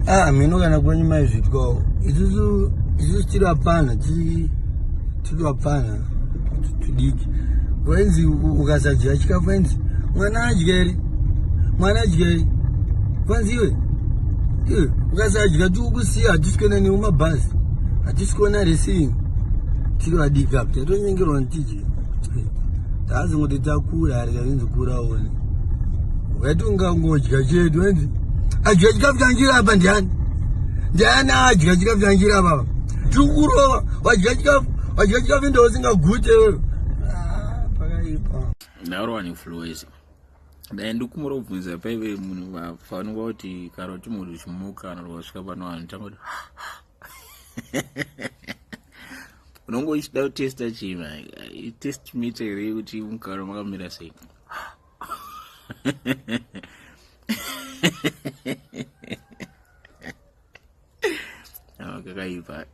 Ah, mhino kana kwenyu maizvitwawo. Isusu isusu tiri vapfana, tiri vapfana tudiki. Wenzi ukasadya chikafu wenzi mwana adya here? Mwana adya here? Kwanzi iwe iwe ukasadya tikukusiya hatisi kuenda newe mabhazi. Hatisi kuona racing. Tiri vadiki apa tatonyengerwa nitidye. Tazongoti takura ari kainzi kura one. Waiti ungangodya chedu wenzi adya chikafu chanjira apa ndiani? Ndiani adya chikafu chanjira apa? Tiri kurova wadya chikafu wadya chikafu ende usingagute wewe. Ah, pakaipa. Ndarowa nefluency dai ndikumura kubvunza paive munhu vafanirwa kuti karoti munhu uchimuka kana kuti wasvika pano vanhu tanga kuti unonge uchida kutesta chii test meter here kuti mukaro makamira sei kakaipa.